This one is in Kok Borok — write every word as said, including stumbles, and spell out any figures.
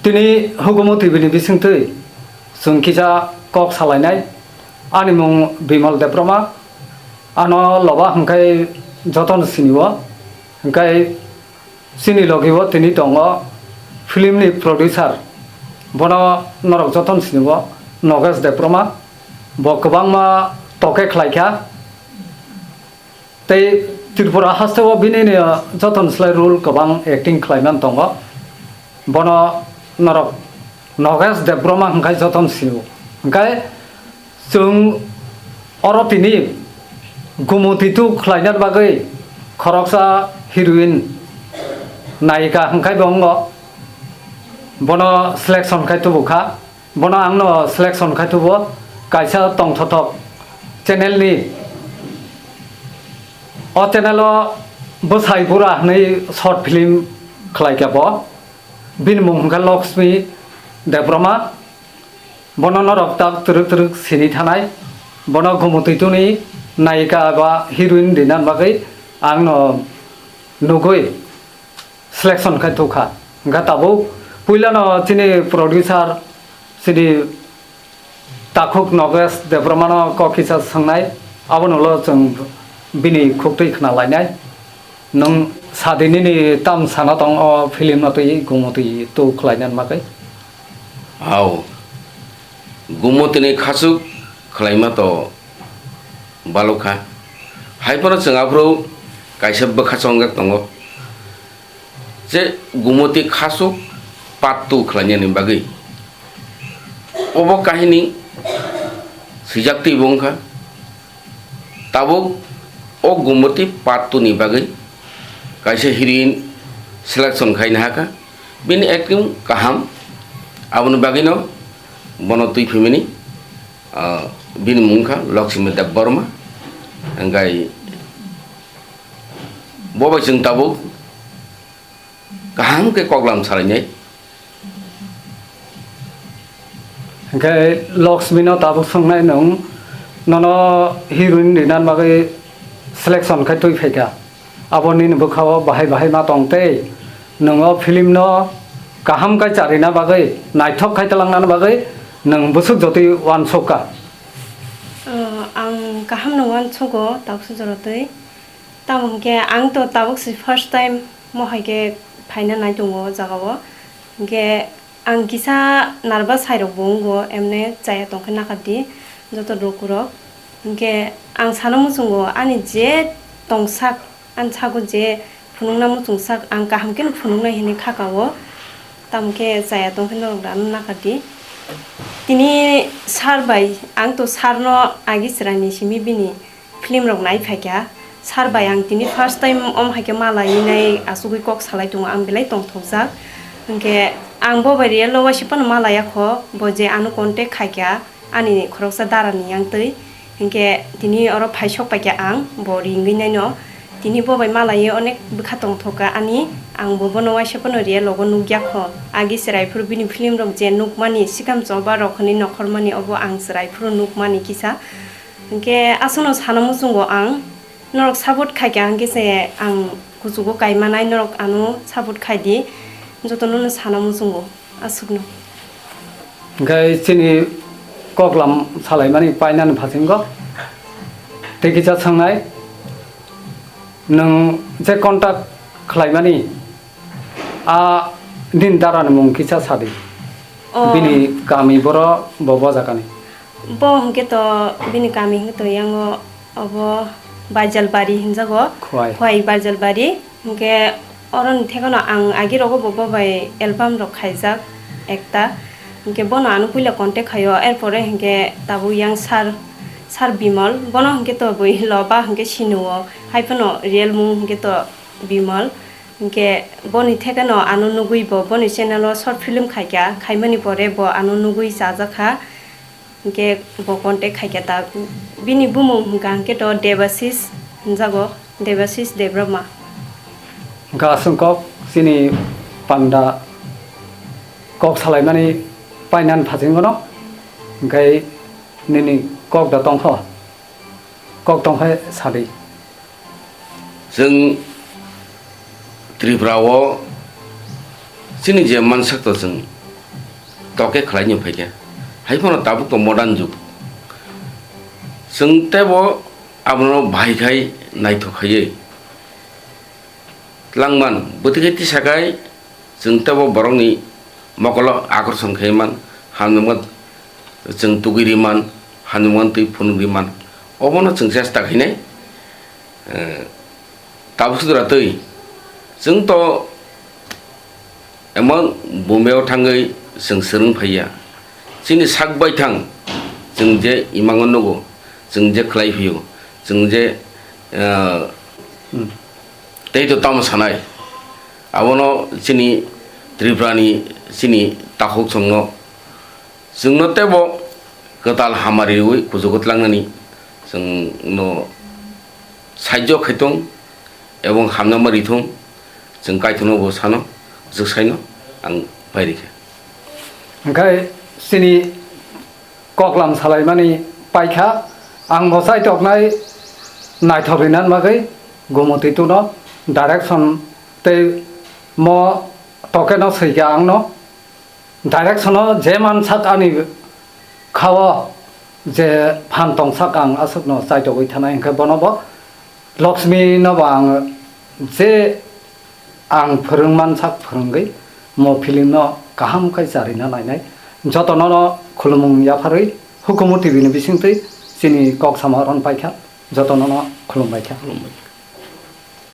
Tini hukumu T V ni bisingtwi chwng kisa kok salainai. Ani mung Bimal Debbarma. Ano loba hwnkhe jotono sinio. Hwnkhe chini logi o tini tongo film ni producer. Bono norok jotono sinio Nogesh Debbarma. Bo kwbangma toke khlaikha. Tei Tripura hasteo bini ni, uh, jotono slai role kwbang acting khlaiman tongo. Bono norok Nogesh Debbarma hwnkhe jotono sio. Hwnkhe chwng oro tini Gumoti two khlaina bagwi khoroksa heroine nayika hwnkhe bo wngo. Bono selection khai tubukha. Bono angno selection khai tubo kaisa tongthothok channel ni. O channel o Bwsai Bura hwnwi short film khlai kha bo. Bini mung hwnkha Lakshmi Debbarma. Bono norok tak twrwk twrwk sini thanai. Bono Gumoti two ni nayika ba heroine rinani bagwi angno nugwi selection khai thukha. Hwnkhe tabuk puilano chini producer, chini takhuk Nogesh Debbarmano kok kisa swngnai, abono ulo chwng bini khuktwi khna lainai. Nwng sadi nini tam sana tong o film no twi Gumoti two khlainani bagwi? Ao, Gumoti ni khasuk khlaima to balukha. Haiphano chwng aphuru kaisa bwkha chongjak tongo. Je Gumoti khasuk part two khlainani bagwi. Obo kahini swijak twi bo wngkha. Tabuk o Gumoti part two ni bagwi kaisa heroine selection khaina hakha. Bini acting kaham. Aboni bagwino bono twi phimani, ah, bini mung wngkha Lakshmi Debbarma. Hwnkhe bo bai chwng tabuk kaham khe koklam salainai. Hwnkhe Lakshmi no tabuk swngnai nwng, nono heroine rinani bagwi selection khai twi phaikha. Abo nini bwkhao bahai bahai ma tong tei nwng o film no kaham khe charina bagwi, naithok khai twlangnani bagwi nwng bwswk jotwi uansukha. Oh, ang kaham no uansugo tabuksa jora twi. Tamo hwnkhe ang to tabuk si first time mo hai khe phaina nai tongo o jaga o. Hwnkhe ang kisa nervous hai rok bo wngo, emne chaya tong khe nakha di joto lukurok. Hwnkhe ang sana muchungo ani je tongsak, ani sago je phunukna muchungsak ang kaham kheno phunuknai hinwi kha ka o. Tamo khe chaya tong khe norok da nakha di. Tini sir bai, ang to sir no agi chwraini simi bini film rok nai phaikha. Sir bai ang tini first time om hai khe malai nai asugwi kok salai tongo, ang belai tongthokjak. Hwnkhe ang bo bai real o waisa phano malaya kho, bo je ano contact khaikha ani khoroksa dara ni yang twi. Hwnkhe tini oro phaisok paikha ang bo ringwi naino. Tini bo bai malaiwi onek bwkha tongthokha ani, ang bo bono waisa phano real o nukya kho. Agi chwrai phuru bini film rok je nukmani, sikam choba rok hwnwi nokhormani, obo ang chwrai phuru nukmani kisa. Hwnkhe aswkno sana muchungo ang, norok support khaikha hwnkhe se ang kuchugo kaimanai, norok ano support khaidi, jotono no sana muchungo aswkno. Hwnkhe chini koklam salaimani painani phasingo tei kisa swngnai, nwng je contact khlaimani a nini darani mung kisa sadi. O. Bini kami boro bo bojagani. Bo hwnkhe to bini kami hwnkhe to yango obo Baijalbari hinjago. Khwai. Khwai Baijalbari. Hwnkhe oroni thekno ang agi rogo bo, bo bai album rok khaijak ekta. Hwnkhe bono ano puila contact khaio, erpore hwnkhe tabuk yang sir, sir Bimal. Bono hwnkhe to bui loba hwnkhe sinuo. Haiphano real mung hwnkhe to Bimal. Hwnkhe boni thekno ano nugwi bo boni channel o short film khaikha, khaimani pore bo ano nugwi chajakha. Hwnkhe bo contact khaikha ta, bini bumung hwnkha hwnkhe to Debasis hinjago, Debasis Debbarma. Hwnkha aswk kok chini panda kok salaimani painani phasingono, hwnkhe nini kok da tongkho, kok tongkhe sadi. Chwng Tripura o chini je mansak to chwng toke khlaino phaikha. Hai phano tabuk to modern jug. Chwng teibo abono bahai khai naithok khaiwi tlangman, bwtwi khe tisa khai chwng teibo borokni mokolo akorson khai man, hamjakma chwng tugwi ri man, hamjakma twi phunuk ri man. Obono chwng chesta khainai. Eh, tabuk sudra twi chwng to emon bumeo thangwi chwng swrwng phaiya. Chini sak baithang chwng je imango nugo, chwng je khlai phio, chwng je, eh, Hmm. tei to tamo sanai. Abono chini Tripurani chini takhuk chwngno Chwngno teibo kwtal hamari rwui kuchugo tlangnani chwngno sahajyo khaitong ebong hamjakma rithung, chwng Kaitorno bo sano, kwchwksaino ang pai rikha. Hwnkhe chini koklam salaimani paikha, ang bo chaitoknai naithok rinani bagwi Gomoti tuno direction tei mo tokeno swikha angno. Direction-o je mansak ani khao je phan tongsak ang aswkno chaitogwi thanai, hwnkhe bono bo Lakshmi-no bo ang je ang phwrwng mansak phwrwngwi mo film-no kaham khai charina nainai. Jotono no khulumung yapharwi Hukumu T V ni bisingtwi chini kok sama ron paikha, jotono no khulumbaikha.